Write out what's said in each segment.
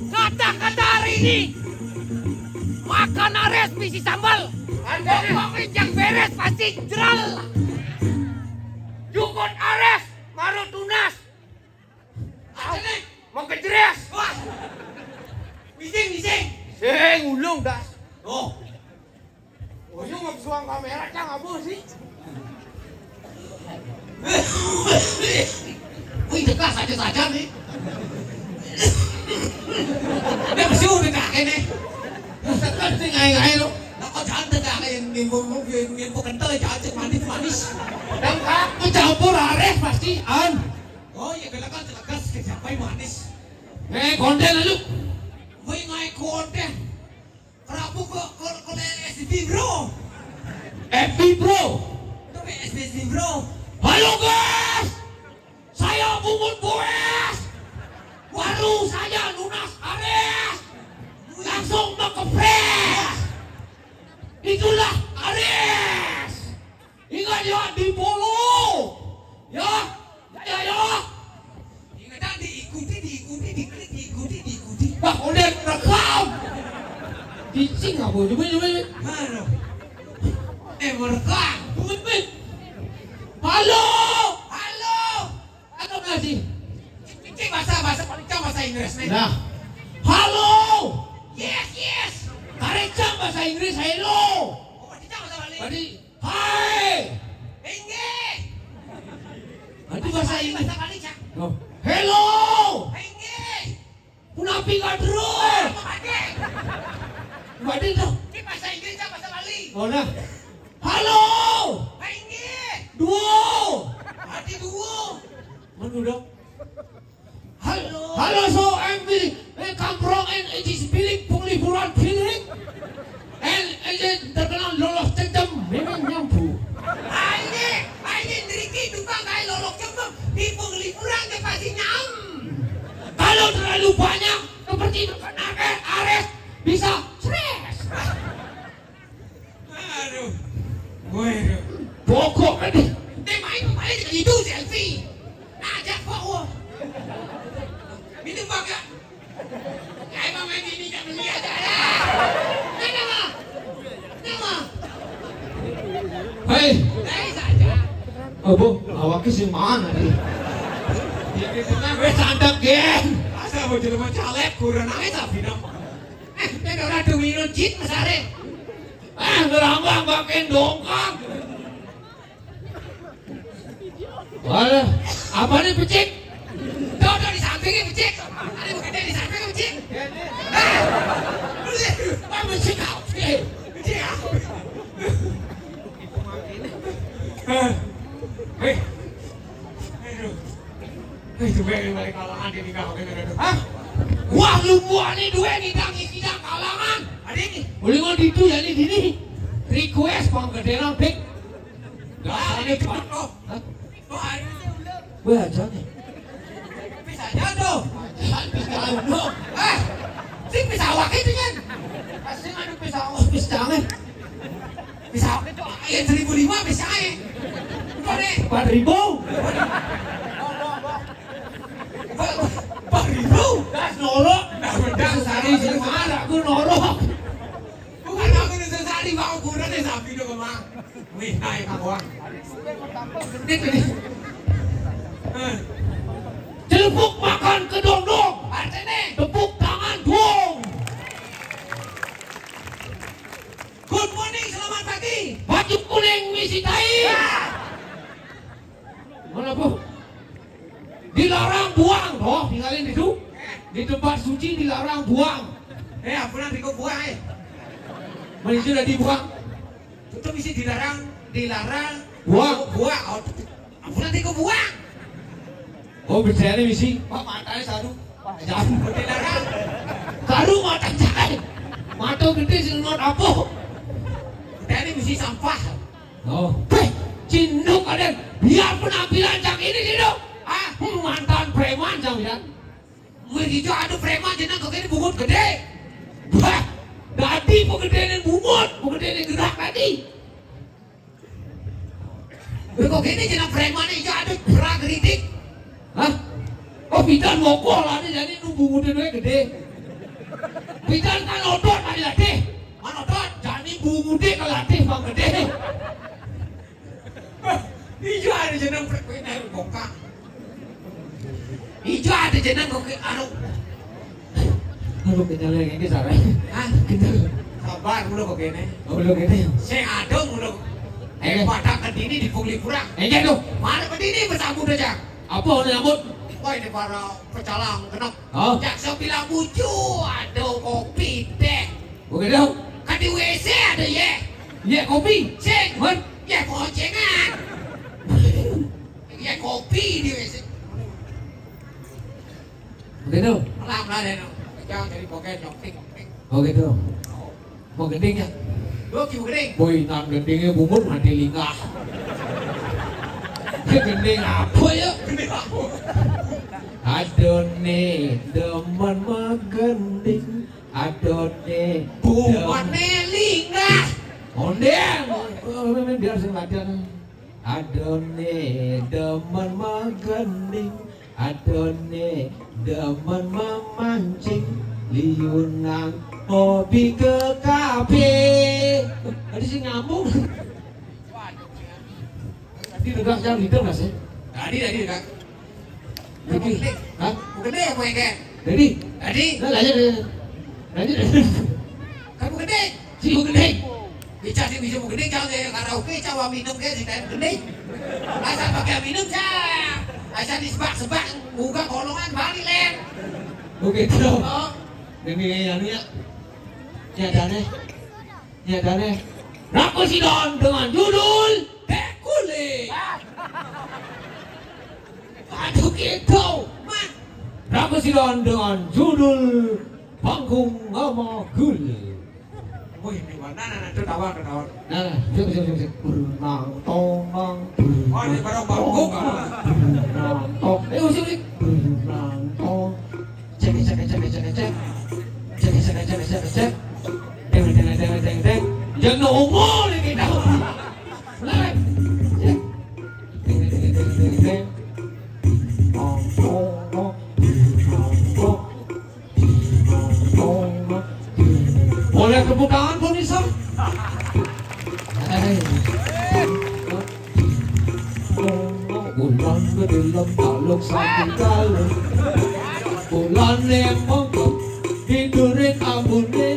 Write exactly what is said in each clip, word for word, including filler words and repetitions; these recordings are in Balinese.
Kata-kata hari ini, makan ares bisi sambal. Pokoknya yang beres pasti jeral. Jukut ares, baru tunas. Mau kejeres. Wah. Bising, bising. Sing ulung das. Oh. Oh, iya, nggak suang kamera, Cang, apa sih? Wih, tegas aja saja nih. Dia mesti udah kakek nih. Tegas sih, ngai-ngai lo. Nah, kok jangan tegas, yang info, info kental, jangan cek manis-manis. Dan aku campur ares pasti an. Oh, iya, kena kan tegas, siapa yang manis? Eh, konten lu. Wih, ngai konten. Kerapu kok, kok, kok, eh, si Bibro. F B Bro. Itu kayak S B S, Bro. Halo guys, saya Bungut Boes. Baru saja lunas ares, langsung mekepres. Itulah ares. Ingat ya, di Polo. Ya, ya, ya. Ingat, diikuti, diikuti, diklik, diikuti, diikuti. Wah, udah rekam. Cicing apa? Coba, coba, coba. Mana? Eh, merekam. Coba, coba. Halo. Halo. Halo, Nazi. Ini bahasa, bahasa paling bahasa Inggris nih. Nah. Halo. Yes, yes. Karecang bahasa Inggris, hello. Oh, Karecang bahasa Bali. Tadi, hai. Inggih. Nah, itu bahasa Inggris. Bahasa Bali, Cak. Loh. Hello. Inggih. Punapi kadro. Apa, Pak Dek? Mbak Din tuh. Ini bahasa Inggris apa bahasa Bali? Oh, nah. Halo. Inggih. Duo. Berarti duo. Mana udah? Halo. Halo, so I'm the, eh, come from and it is feeling, pungli bulan feeling. And it is terkenal lolos cengcem, memang nyampu. Aine, aine nriki tukang kae lolos cengcem di pungli bulan ke pasti nyam. Kalau terlalu banyak, seperti itu, kan ares, ares bisa stres. Aduh. Gue, aduh. Pokok kan nih. Dia main kembali dengan itu selfie. Nah, aja kok. Minum bangga. Ya, emang main ini jangan lihat aja. Nah, nama. Nama. Hei. Hei saja. Oh, Bu, awaknya sing mana nih? Ya, gitu kan. Wes santet, Gen. Masa mau jelema caleg, kurang aja tapi nama. Eh, nek ora do wingi jit mesare. Ah, ngerambah pakai dongkang. Walah, apa nih, becik? Tuh, tuh, di sampingnya becik. Ada yang gede di sampingnya becik. Ah, becik apa? Becik apa? Eh, eh. Aduh. Eh, coba yang balik kalangan dia nikah, oke, aduh. Hah? Wah, lu buani duwe nikah ngisi kalangan. Ada ini. Boleh ngomong itu ya, ini, ini. Request pang gede nang, Bik. Gak ada cepat kok. Hah? Wah, aja nih. Bisa jatuh. Bisa jatuh. Eh, sing bisa awak itu, Nyen. Pasti ngadu bisa awak, bisa jangan. Bisa awak itu, ya, seribu lima bisa, eh. Bukan, eh. Empat ribu. Empat ribu. Das norok. Das, das. Sari sing marah, aku norok. Bukan aku nih sesali, mau kurang deh sapi dong, Bang. Wih, naik aku, Bang. Gitu nih. Eh. Celepuk makan kedondong. Artinya? Tepuk tangan dong. Good morning, selamat pagi. Baju kuning misi tai. Ah. Mana, Bu? Dilarang buang, oh, tinggalin itu. Di tempat suci dilarang buang. Eh, ampun, nanti kok buang, eh. Mana itu udah dibuang? Itu mesti dilarang, dilarang. Buang. Buang, oh, ampun, nanti kok buang. Oh, percaya nih misi. Pak, matanya satu. Jangan. Dilarang. Karu mata cai. Mata gede sing not apa? Percaya nih misi sampah. Oh, hei, cinduk kalian. Biar penampilan cak ini, cinduk. Ah, hmm, mantan preman sampean. Wis ijo adu preman jeneng kok ini bungut gede. Bah, dadi pegedene bungut, pegedene gerak tadi. Lho kok ini jeneng preman ijo adu perang kritik. Hah? Oh, pidan mokol ane jane nu bungute duwe gede. Pidan kan otot ane latih. Mana otot? Jane bungute kelatih bang gede. Ijo ada jeneng pre-, pre-, eh, bongkak. Ijo ada jeneng kok ke-, anu. Aduh, kenyal ya, ini salah. Hah? Kenyal. Sabar, udah kok kene. Oh, udah kene. Saya ada, udah. Eh, pada ke dini di pungli kurang. Eh, iya tuh. Mana ke dini bersambut aja? Apa udah nyambut? Wah, ini para pecalang genep. Oh. Jak sebilang bucu, ada kopi teh. Oke dong. Kan di W C ada ya. Iya, kopi. Cek. Wan. Ya, boncengan. Ya, kopi di W C. Begitu. Pelan-pelan ya, no. Jangan jadi bokeh, nyoktik, nyoktik. Oh, gitu. Mau gending ya? Lho, Ki Gending. Woi, nang gendinge bungut mati lingah. Gending apa ya? Gending apa? Adone demen megending, adone Bungut demen ne lingah. Ondeng. Oh, biar sing latihan. Adone demen megending, adone demen memancing, liunang hobi ke kafe. Tadi sih nyambung. Tadi tegak jam itu, Mas, ya? Tadi, tadi, Kak. Jadi, hah? Bukan deh, mau yang kayak. Jadi, tadi. Nah, lanjut, lanjut. Lanjut. Kamu gede. Si gede. Bicara sih bisa gede, jangan kayak karaoke, cawa minum kayak si kayak gede. Asal pakai minum, cah. Asal disebak-sebak, buka kolongan, balik, Len. Oke, tuh. Oh. Demi yang ya. Ya, dane. Ya, dane. Rakusidon dengan judul Bekulik. Aduh, gitu. Mak. Rakusidon dengan judul Panggung Ngamagul. Wih, ini mana? Nah, nah, itu tawar, itu tawar. Nah, nah, siap, siap, siap, siap. Bernang, tongang, oh, ini barang bangkok, ah. Bernang, tong. Eh, usik, usik. Bernang, tong. Cek, cek, cek, cek, cek. Cek, cek, cek, cek, cek. Deng, deng, deng, deng, deng. Jangan ngomong nih kita. Mulai. Cek. Deng, deng, deng, deng, deng. Tong, tong, tong. Tong, tong. Boleh tepuk tangan, pemirsa? Hei. Bulan gedilem taluk sandi kalem. Bulan nembong tidurin ambune.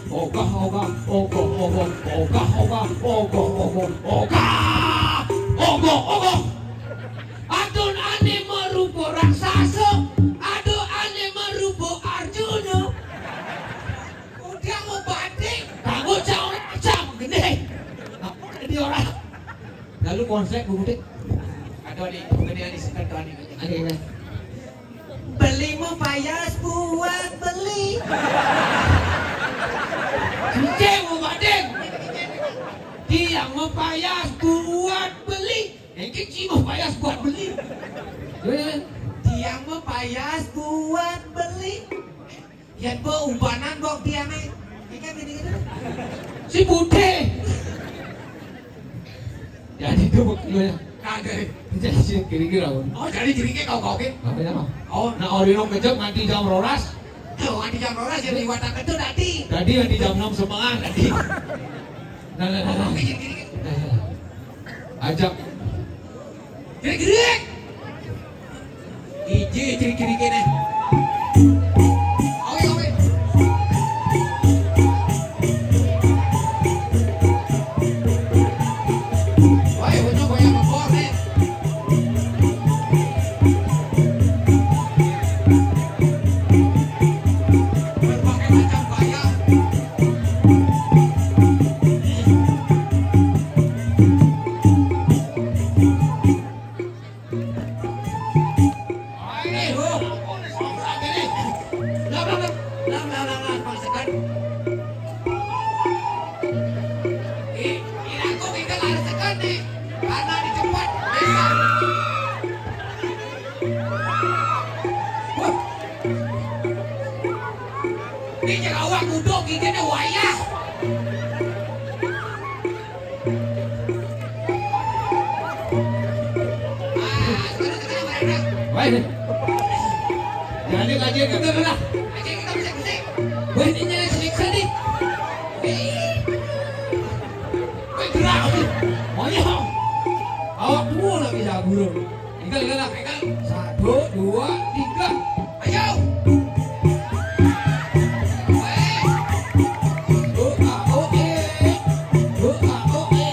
Ogah, ogah, ogah, ogah, ogah, ogah, ogah, ogah, ogah. Ogah, ogah. Adun ane marupa raksasa, adun ane marupa Arjuna. Udah mau batik, kamu jauh macam gede. Apa dia orang? Lalu konsep, Bu Butik. Ada di, bukan dia di sekitar tadi. Ada, ada. Beli mau payas buat beli. Cicing mau batik. Dia mau payas buat beli. Engke cimo payas buat beli. Yo, yo. Tiang mah payas buat beli. Yen bo ubanan bo tiang ae. Iki gini-gini. Si Bude. Jadi itu waktunya. Kagak. Jadi si kiri-kiri lawan. Oh, jadi kiri-kiri kau kau ke? Apa ya, Bang? Oh, nah, orino kejep nganti jam rolas. Oh, nganti jam rolas ya liwat itu tadi. Tadi nganti jam enam setengah tadi. Nah, nah, nah, nah. Oke, jadi kiri-kiri. Ajak. Gerak-gerak. Iji gerak-gerak kene. Oke, oke. Woi, untung banyak ngebor nih. Berbagai macam gaya. Ini awak kudu gigitnya wayah. Wah, ini. Jadi ngaji itu udah pernah. Wah, ini nyari siksa nih. Wih, gerak. Oh, iya. Awak dulu lagi jago. Tinggal, tinggal, tinggal. Satu, dua, tiga. Ayo. Doa, oke. Doa, oke.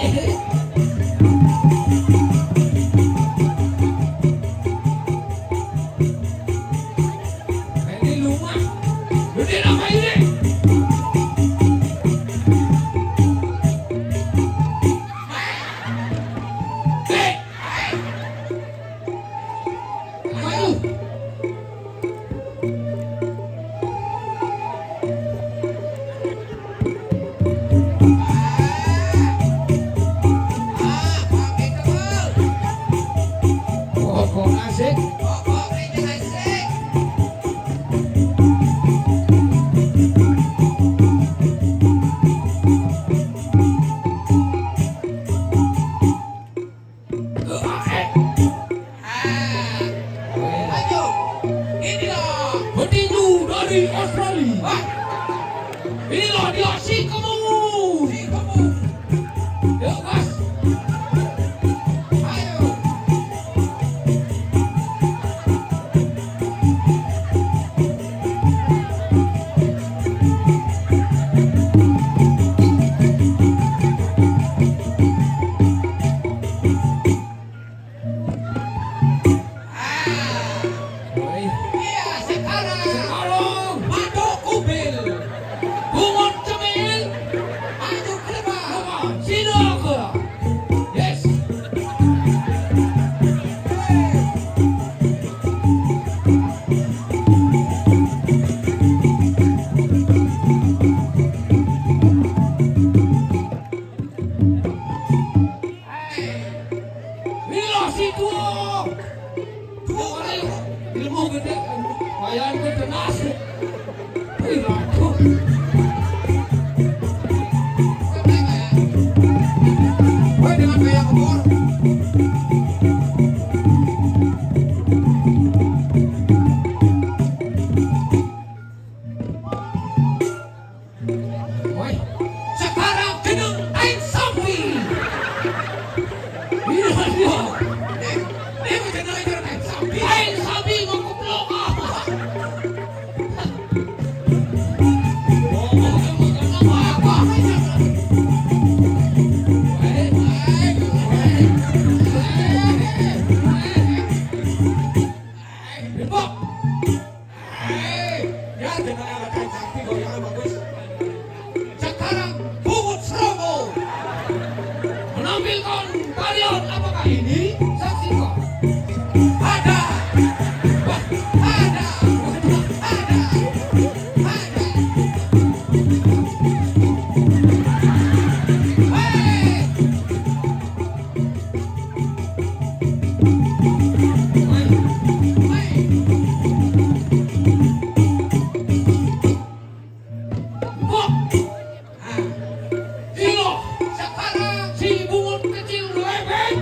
Ini rumah. Gede nama ini. Eh. Ayo. Yang kedenas. Wih, waduh. Woi, dengan gaya kebor. Woi, sekarang jeneng tain sampi. Iya, iya. Ini, ini jeneng tain sampi. Tain sampi mau kuplok. Hei, ya, jangan ala kain sapi, goyangan bagus. Sekarang, Bungut Serogo menampilkan tarian, apakah ini? Saksikan. Ada. Wah, ada. Wah, ada. Ada. Hei. Sekarang si bungut kecil lepek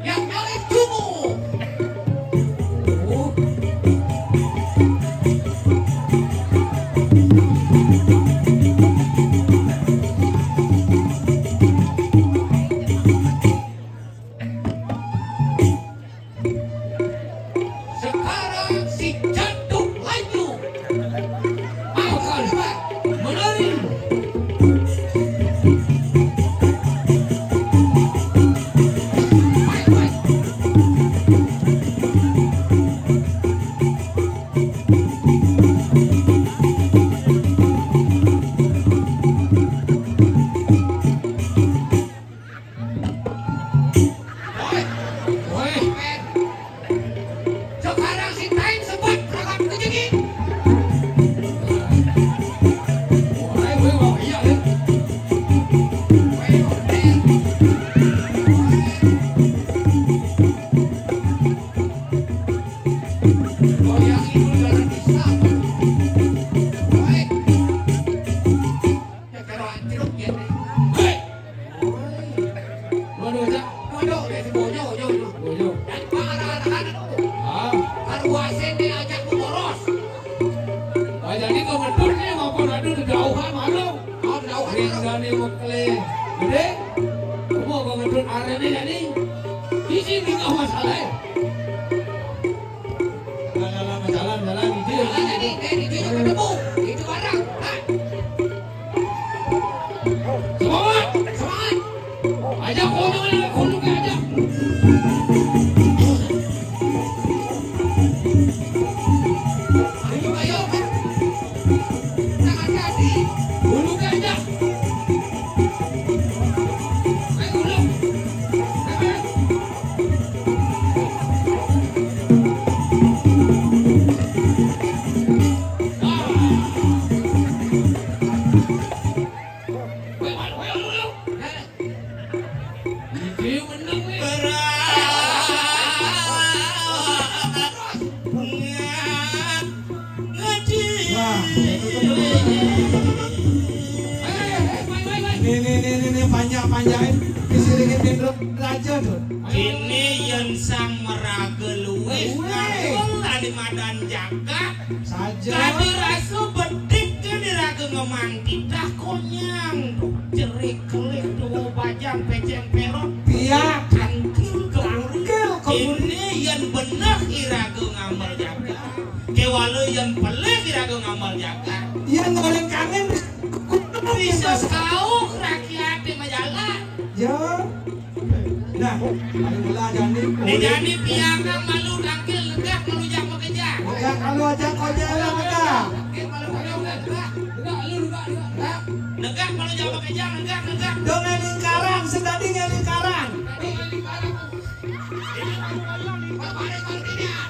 yang nyalip tubuh. Sekarang si jantung laju. Makan, menari. Sekarang si Tain sebat perangkat kejegi. Waduh, Cak. Waduh, dia si Bojo, Bojo, Bojo. Bojo. Dan Pak, anak-anak, anak, anak. Ah. Karuasin dia ajak ku boros. Oh, jadi kau ngedut nih, maupun aduh, kejauhan, malu. Oh, kejauhan, malu. Ringgane mekle. Gede. Kamu kau ngedut arene jadi. Di sini nggak masalah. Jalan, jalan, jalan, jalan, itu. Jalan, jadi, eh, itu yang ketemu. Itu barang. Hah? Semangat! Semangat! Aja konyol, aja konyol, aja. Ayo, ayo. Jangan jadi. Dulu aja. Ayo, dulu. Ayo. Wah, ini, ini, ini, ini panjang-panjangin, disiringin dulu aja tuh. Ini yen sang meraga luwih ngangkul ali madan jagat. Saja. Kadi rasa bedik kadi raga ngemang titah konyang. Jerik kelik tuwa bajang peceng perot. Piak. Tangkil kemuri. Tangkil kemuri. Ini yen beneh iraga ngamel jagat. Kewala yen pelih iraga ngamel jagat. Yen ngoling kangen. Bisa kauh rakyat di majalah. Ya. Nah, ayo belah jani. Ni jani piangang malu tangkil negak malu jak makejang. Negak kalau ajak kau jalan negak. Tangkil malu tangkil negak. Negak lu negak negak. Negak malu jak makejang negak negak. Dong lingkaran, sedadi lingkaran.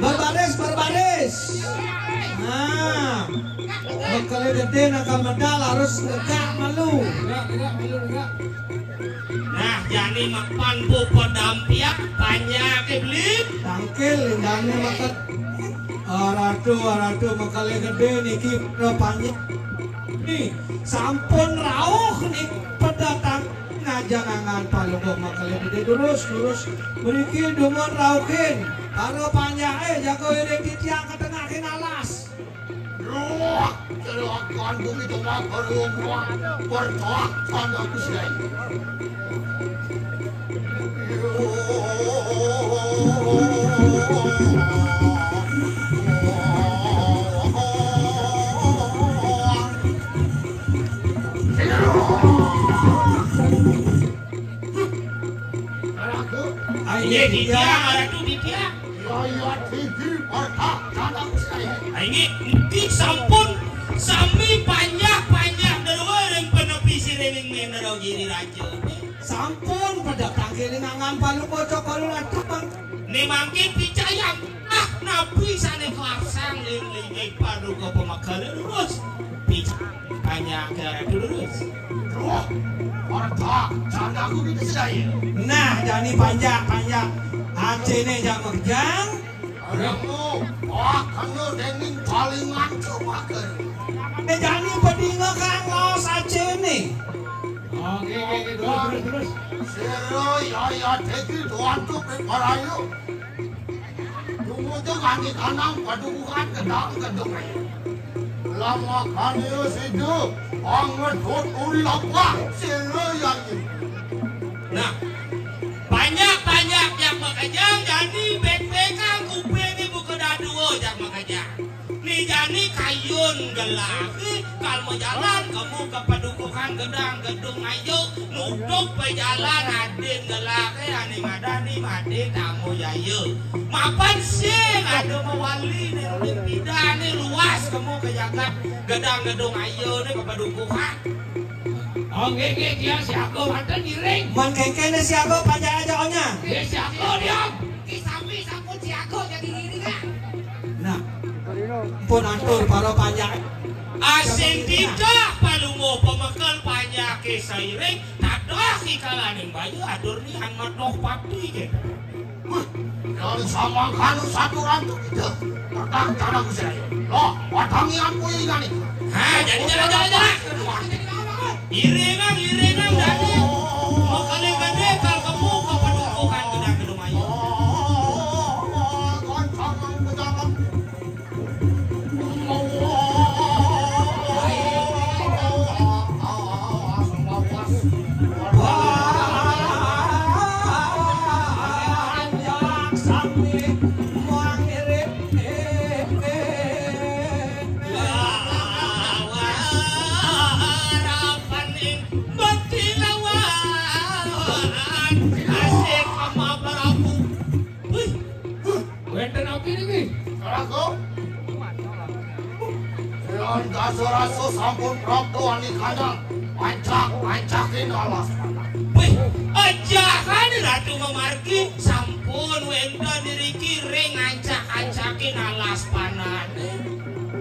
Berbaris, berbaris. Nah, bekele gede nakal medal harus negak malu. Negak, negak, malu negak. Nah, jani mapan bu pedampiak panjake beli. Tangkil lindangnya makan. Aratu, aratu, mekelé gedé niki para panjak. Nih, sampun rauh nih pedatang ngajeng anggan Palungguh mekelé gedé durus, durus. Mriki dumun rauhin. Para panjaké jaga iring titiang ka tengahin alas. Roh, celaka bumi tengah berumah, bertahan aku selain. Inggih, titiang, Ratu, titiang. Yaya Digi Pertak Candang Sari. Inggih, niki sampun sami panjak-panjak dewa ring penepi sirining Menara Giri Raja. Sampun pedatang kene nangan palu kocok palu latang. Né mangkin picayang ah napi sané klarsang ling-linggih paduka pamekelé lurus. Picayang panjak Ratu lurus. Duh, Pertak, jandaku kita sedaya. Nah, jani panjak, panjak. Acene jak makejang. Remu, wah, kena dening talingan cemaka. Né jani pedinga kang laos acene. Oke, oke, oke, terus, terus, terus. Sira Yaya Degi tuanku peparayu. Tumuju kanthi kanang padukuhan gedang gedung. Lama kania sida, angedut uri lapah, sira Yaya. Nah, panjak-panjak jak makejang, jani bek-bekang kuping ibu kedadua jak makejang. Né jani kayun gelahé, kal majalan kemu ka padukuhan gedang gedung ayu, nutup pajalan adin gelahé ané ngadani Madé Tamu Jaya. Mapan sing ada mawali né uling pidané luas kemu ka jagat gedang gedung ayu né ka padukuhan. Oh, nggih, nggih, dia siaga manten ngiring. Man kéngkéné siaga panjak aja onya. Nggih, siaga dia. Ki sami sampun siaga jadi ngiring, ah. Nah, pun atur para panjak. Asing titah palungguh pamekel panjaké sairing, tadah kikalaning bayu atur nian matoh pati, nggih. Wih, dari samangkana satu rantu kita. Pertang tanah Gusti Raya. Loh, patangi ampuy ingani. Ha, jadi jalan, jalan, jalan. Iringan, iringan, dadi. Makale gede, kal kemu, kapadukuhan gedang gedung ayu. Oh, oh, oh, oh, oh, oh, oh, oh. Wih, wih, wenten api niki? Kalaku. Yan dasa rasa sampun prapta anikana, ancak-ancakin alas panan. Wih, ajahan Ratu mamargi sampun wenten iriki ring ancak-ancakin alas panan.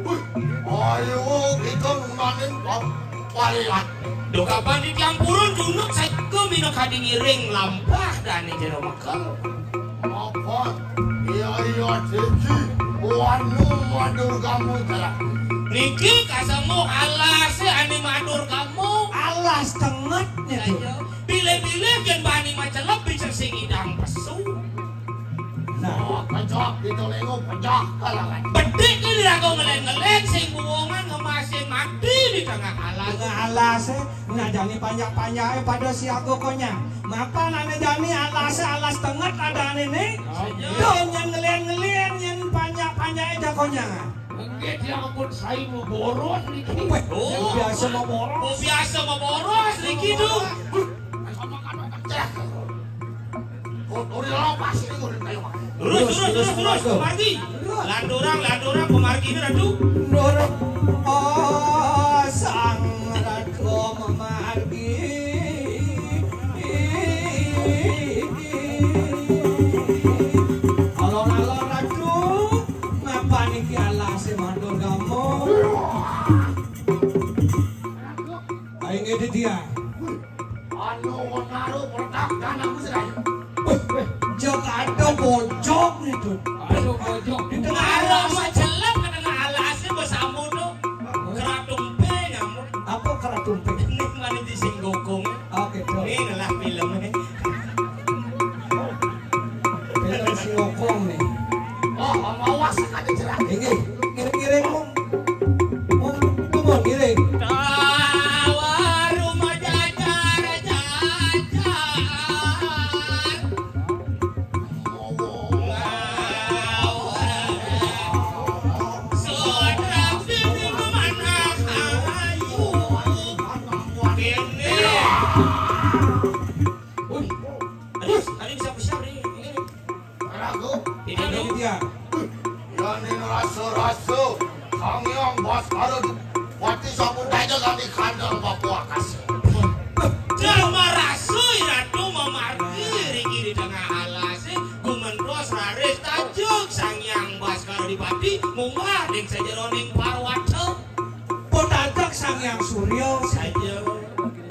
Wih, ayo kita nunanin pap-, pariat. Duh kapan titiang purun dunuk saja minakadi ngiring lampah dane jero mekel. Apa? Iya, iya, Diki. Wanu madurgamu jalan. Niki kasemu alase ane madurgamu. Alas tenget niku. Iya. Bilih-bilih yen bani macelep bisa sing idang pesu. Nah, pejah kita lengo pejah kalangan. Bedik ke dirago ngelen-ngelen sing buwongan ngemasin mati di tengah alas. Tengah alas, eh. Nah, jani panjak-panjake pada siaga konyang. Mapan ane jani alase alas tenget adane ne. Oh, iya. Tuh, nyen ngelen-ngelen, nyen panjak-panjake jakonyangan. Nggih, dia ampun sai mau boros niki. Weh, oh, biasa mau boros. Oh, biasa mau boros niki tuh. Terus, terus, terus, terus, terus, Margi. Landurang, landurang, pemargi ini, Ratu. Nur, oh, sang Ratu memargi. Alon-alon, Ratu. Ngapa niki alase mandurgamu? Ayo, ngedit dia. Anu, naruh produk dan aku sih. Wih, wih, jog ada bojog nih, Dut. Aduh, bojog. Di tengah alam aja. Inggih, ngiring-ngiring, Mung. Mung, Mung, ngiring. Tawar rumah jajar, jajar. Sudah sini memanah ayu. Ini. Wih, aduh, tadi bisa besar nih. Ini. Ragu. Ini. Ini dia. Yan rasa-rasa Sang Hyang Baskara Dipati sampun dadi kandang bapak kasih. Drama rasui ratu memargi riki di tengah alas, gumentos raris tajuk Sang Hyang Baskara Dipati munggah ning sajeroning parwata. Potatek Sang Hyang Surya saja.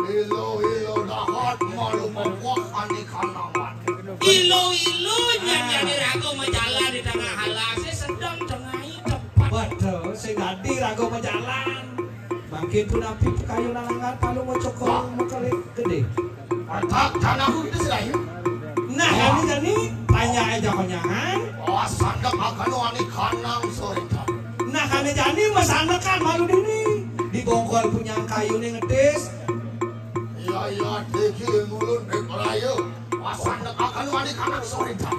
Ilo-ilo dahat malu mepuak ani kanaman. Ilo-ilo nyanyi raga majalan di tengah alas, sedang tengai tepat. Waduh, sing dadi raga majalan. Mangkin punapi pakayunan anggar palu mocokol makalit gedé. Atak tanahku itu selayu. Nah, kami jani panjak aja konyangan. Oh, sandak akan wani kanang sorita. Nah, kami jani masandakan malu dini. Di bongkol punyang kayu nih ngetis. Iya, iya, diki mulun bek layu. Oh, sandak akan wani kanang sorita.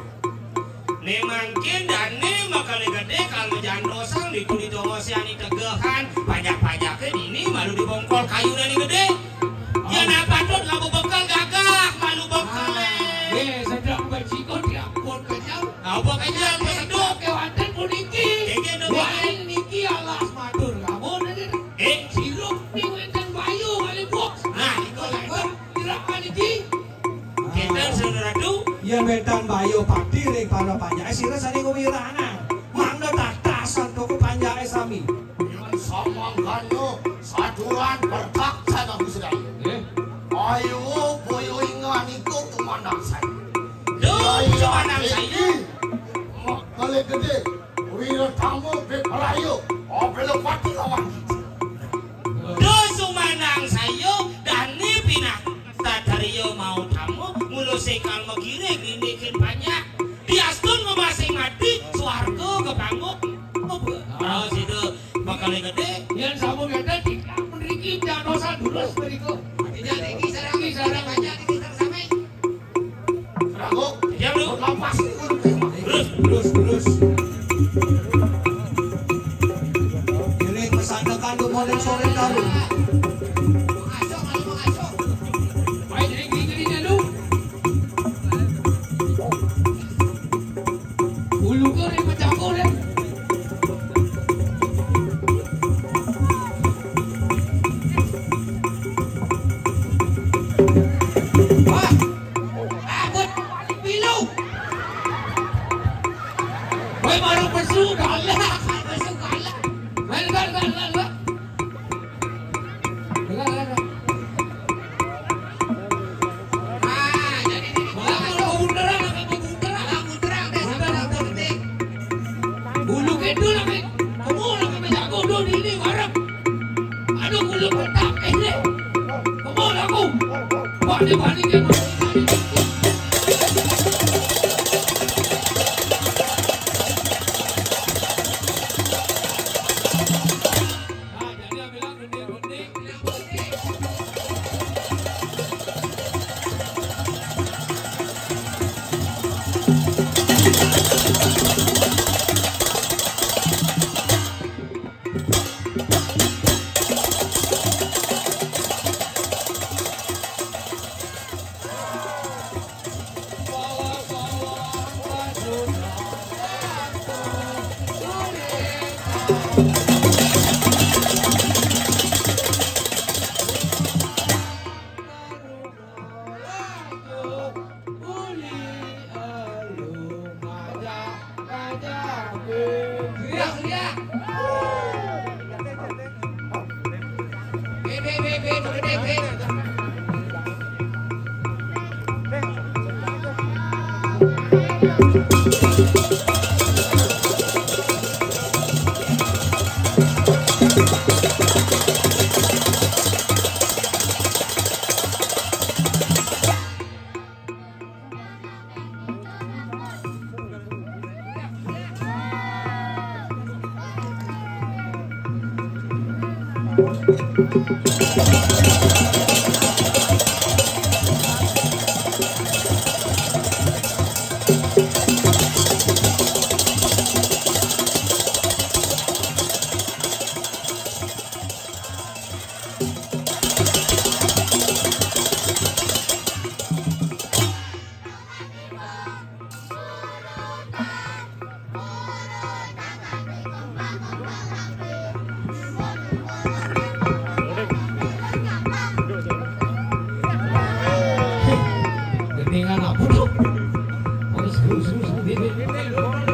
Né mangkin dané makalé gedé kal majantosan ditu ditongosiani tegehan, pajak-pajaké dini malu dibongkol kayuné gedé. Yén apa tut labu bekel gagah, malu bekel. Ah, eh, sedang beciko diampun kenyang. Apa kenyang, Mas Duk? Kéwanten puniki. Kéngkén dong, waé niki alas matur kamu niki. Eh, sirup ning wénten bayu kali, Bu. Nah, iko lagi. Kira niki. Kénten, Saudara Ratu. Yén wénten bayu pati ring para panjaké sira sané ngwirangan. Mangda tatasan toko panjaké sami. Yén samangkana saturan pertak sana Gusti Rayu. Nggih. Ayo boyo ingan iku tumandang saya. Duh, tumandang saya. Kali gedé, wira tamu bek melayu. Oh, belum pati lawan. Duh, sumandang saya, dané pinah. Satriya mau tamu, mula sekal magiring ninikin panjak. Diastun ngemasing mati, swarga kepanggung. Oh, sida bakal gedé. Yén sampun gedé, tikak mriki janosan durus mriku. Artinya niki sarang, niki sarang panjak, niki sarang samé. Ragu. Diam, Lu. Lepas niku. Terus, terus, terus. Ngiring pesandekan dumoning sore dalu. Baik, jadi gini-gini dulu. Ulu kering pecah korek. Wah, abot pilu. Woi, baru pesu kalah, pesu kalah. Main, main, main, main, main. Dengar, dengar, dengar. Ah, jadi ini. Malah kalau bunderan, kalau bunderan, kalau bunderan, deh, sampai bunderan. Bulu kidul, sampai. Kamu lah, sampai jago, dulu di ini, bareng. Aduh, bulu kotak, ini. Kamu lah, aku. Wah, dia balik, dia balik. Gendingan apa tuh? Terus, terus, terus, terus, terus, terus.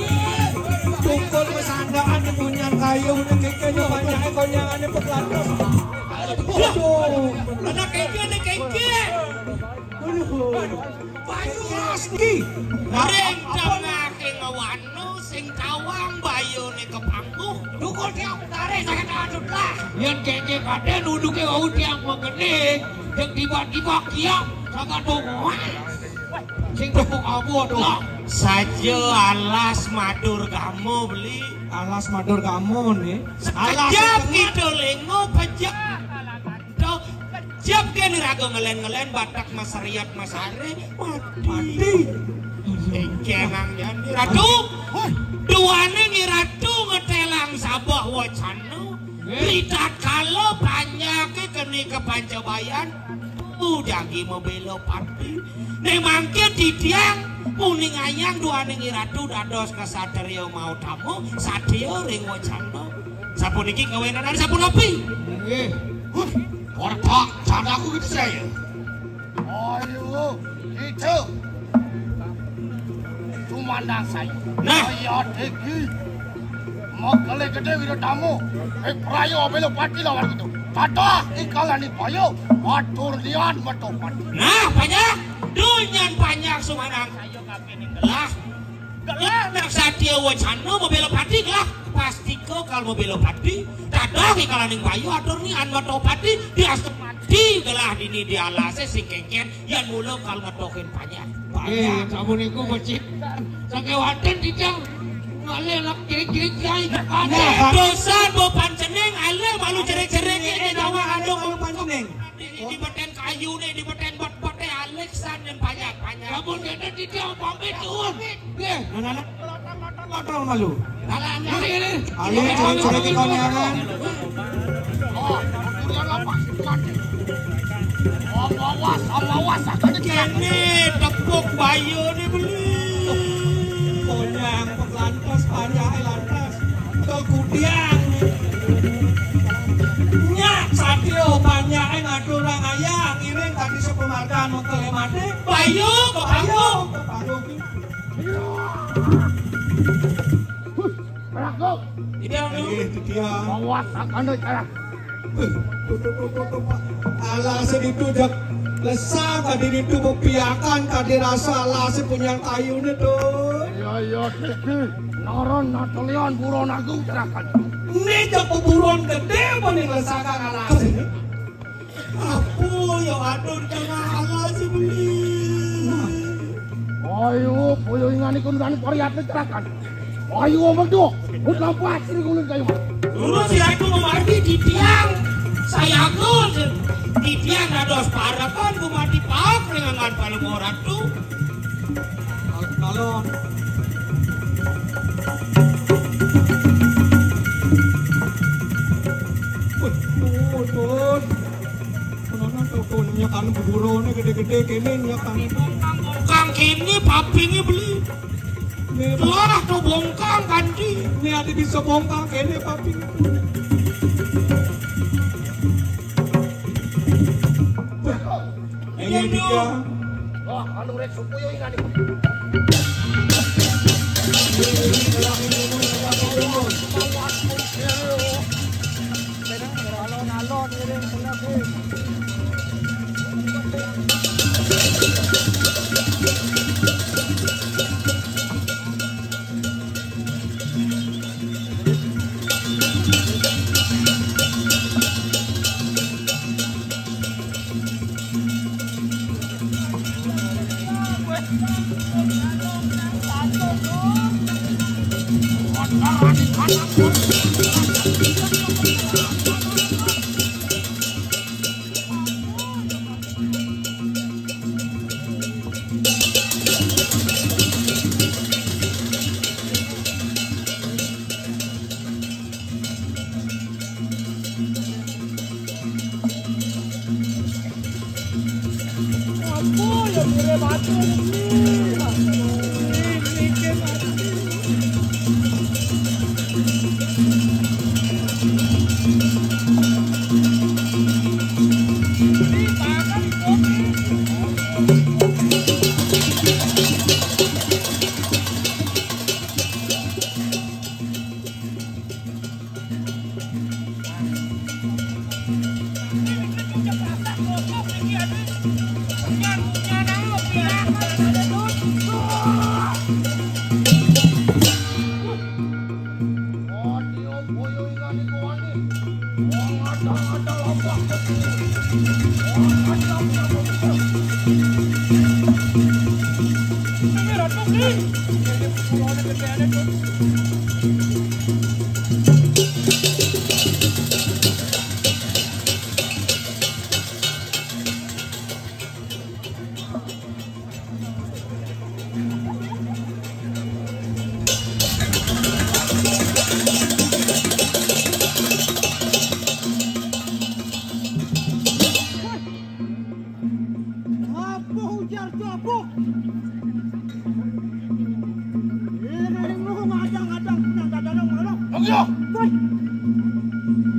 Tukul kesandakan di punyan kayu, ini kayaknya banyak konyangannya peklantos. Aduh. Ada kengke, ada kengke. Aduh. Bayu Rosti. Ring tengah ing wana sing tawang bayune kepangkuh. Tukul tiang tarik saya tahan lah. Yen kengke kadén uduke wau tiang mengkene, yang tiba-tiba kiak kagak tunggu. Sing tepuk abot lah. Saja alas matur kamu beli. Alas matur kamu nih. Alas. Jap itu lengo pejak. Jap kene raga ngelen-ngelen batak masariat masare mati. Mati. Engkeng anggen Ratu. Woi. Duane Nyi Ratu ngetelang sabah wacana. Ritatkala panjake kene ke Pancabayan, jagi mabela pati. Ne mangke titiang muni ngayang duane Nyi Ratu dados kasatriya mautama, satriya ring wacana. Sapuniki kawenenan sapunapi? Nggih. Huh, ortak candaku gitu saya. Ayo, itu. Cumandang saya. Nah. Saya degi. Makele gede wira tamu. Eh, prayo belo pati lawan itu. Tata ikalani bayo. Atur lian metu pati. Nah, banyak. Dunyan banyak sumanang. Saya kapining gelah. Gelah nak satia wacana mabela pati gelah. Pasti ko kal mabela pati. Tata ikalaning bayo atur ni an metu pati. Diastu pati gelah dini dialase sing kengken. Yan mula kal ngetokin panjak. Eh, sampun iku becik. Sakewanten titiang ngalih nak kiri-kiri kiai. Nah, dosan bo pancening alih malu cerik-cerik ini nyawa anu malu pancening. Di, di beten kayu nih, di beten bet-bete alih san yang panjak-panjak. Sampun ngeten titiang pamit nuwun. Nggih. Nah, nah, nah. Kontrol malu. Ayo, curi-curi ke konyangan. Kene tepuk bayu ni beli. Konyang peklantas, panjake lantas. Kegudian. Nyak satrio panjake ngaturang ayah, ngiring tadi sepemargan mengkele mati. Bayu, ke bayu. Bayu, ke bayu. Huh, Prabu. Iya, Lu. Iya, itu dia. Bawa sakana cara. Tuh, tuh, tuh, tuh, tuh, tuh, Pak. Alah, seditu jak lesang tadi itu bepiakan tadi rasa alah si punya kayune tuh. Iya, iya, Diki. Naran natelian buron agung terakan. Ini jak beburon gede apa nih lesang alah sini? Apo ya atur tengah alas beli. Ayo, boyo ingan iku nang pariatne terakan. Ayo, metu. Mut lampu asri kulun kayu. Lurus ya itu memargi di tiang. Saya di tiang dados parekan gumati paak ring angan Palungguh Ratu. Alon-alon. Wih, pun, pun. Menana tuh, pun, nyekan buburone gede-gede kene nyekan. Kang kene papinge beli. Nih, lah tuh bongkang kanti. Ini ada bisa bongkang kene papinge. Wih. Iya, iya. Wah, anu rek suku yo ingat iki. Alon-alon ngiring kena, Bim. Apa ujar tu apa? Ini ringung ngadang-ngadang punang dada nang mana? Oke. Woi.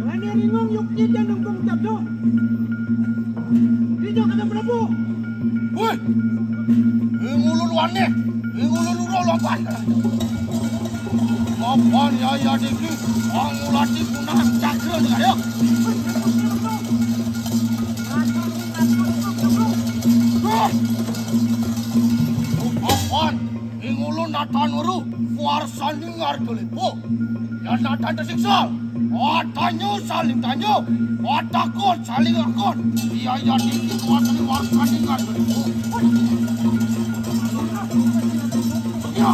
Ini ringung yuk kita nungkung jadu. Kita kena berapa? Woi. Ngulun wani, ngulun uro lopan. Lopan ya ya diki, ngulati punang cakra nih ya. Woi. Lopan. Ing ulun natan weruh, kuarsani ngarga lepo. Yan natan tesiksa, atanyu saling tanyu, atakon saling akon. Iya, iya, niki kuarsani, kuarsani ngarga lepo. Iya.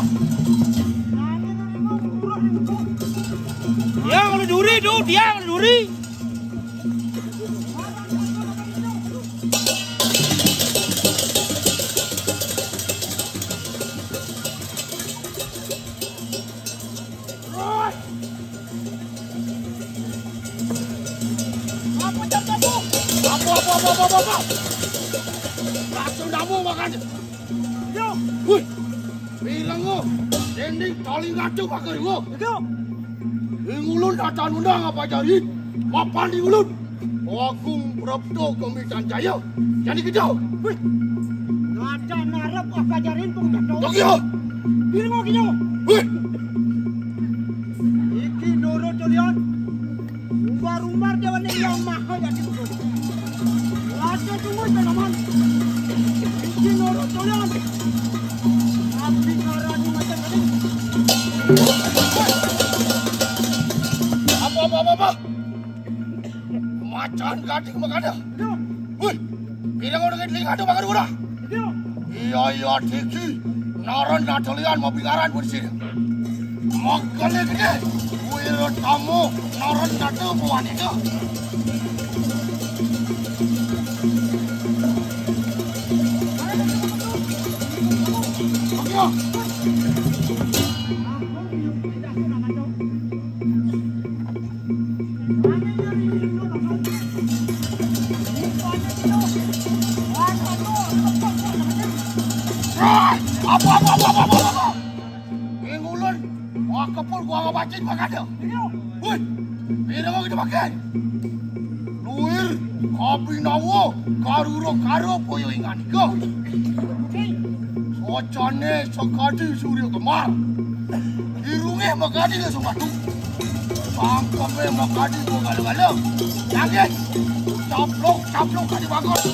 Tiang lu duri, duh, tiang lu duri. Apa, apa, apa, apa, apa? Langsung namu makan. Yo. Wih. Bilang lo, dending paling ngaco pakai lo. Yo. Ing ulun datan undang apa jari? Mapan di ulun. Agung Prapto Kemitan Jaya. Jadi kita. Wih. Ngada narap apa jarin pun tak tahu. Tokyo. Bilang lo kita. Wih. Iki nurut kalian. Umbar-umbar dewan yang maha jadi betul. Lada tunggu tanaman. Iki nurut kalian. Tapi ngarani macam tadi. Apa, apa, apa, apa? Macan gading makada. Wih, kira kau dengan telinga tu makan gula. Iya, iya, Diki. Naran nadalian mau bingaran pun sini. Makanya gede. Wira tamu naran nada buan itu. Iya. Apa, apa, apa, apa, apa, apa? Ing ulun, wah, kepul gua ngabacin makada. Wih, pira mau kita pakai? Luir, kopi nawa, karuro karo, koyo ingan iko. Socane sekadi surya kemar. Irunge makadi ya sumatu. Sangkeme makadi gua galo-galo. Yakin? Caplok, caplok kadi bagus.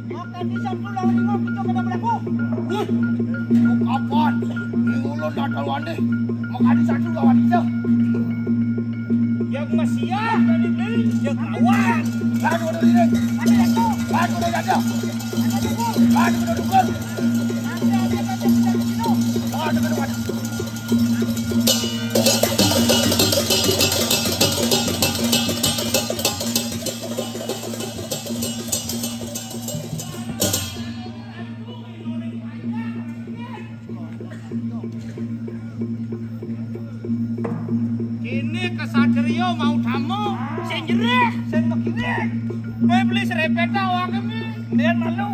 Makan di sana pulang lima kita kena berlaku. Wih, kapan? Ini ulun dah tahu aneh. Makan di sana lawan kita. Yang masih ya, tadi beli, yang kawan. Baru ada diri. Ada itu. Baru ada ada. Ada dukung. Baru ada dukung. Ada, ada, ada, ada, ada, ada. Ada, ada, ada. Kene kesatria mau tamu, sing jerih, sing makinih. Kowe beli serepeta awake mi, nden malu.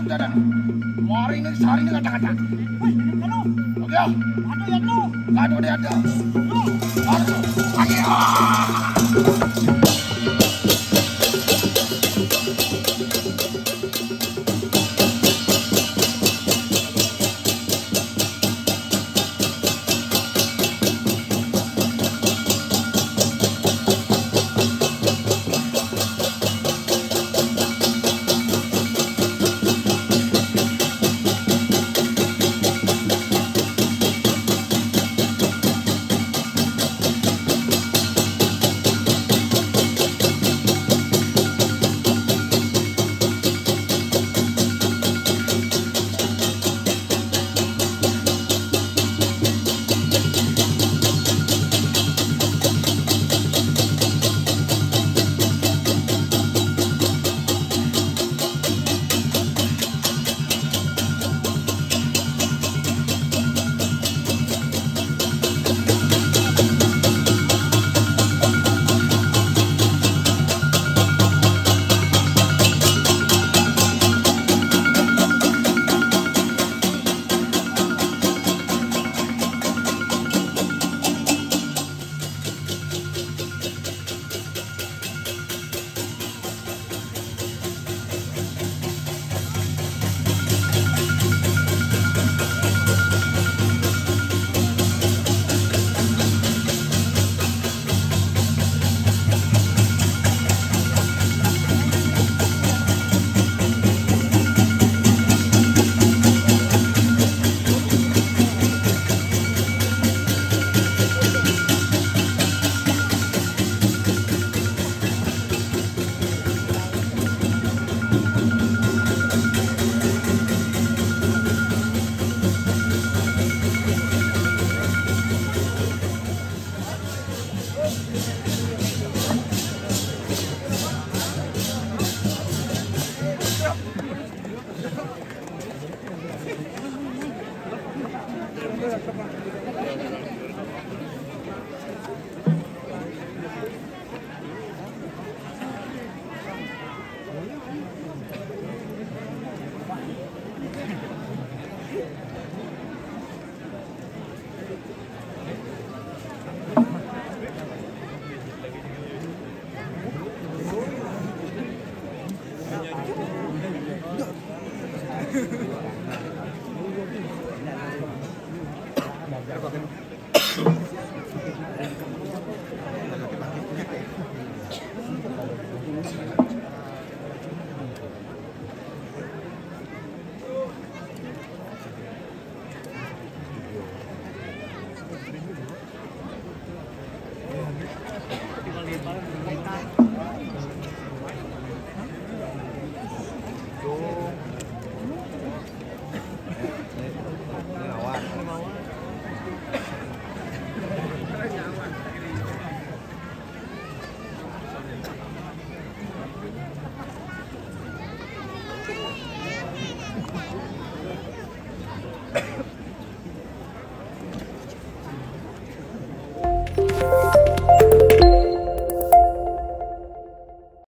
Dadah. Wari ini sehari ini kata-kata. Wih, ini kan lo. Oke. Aduh, ya lo. Aduh, dia ada. Aduh, lagi.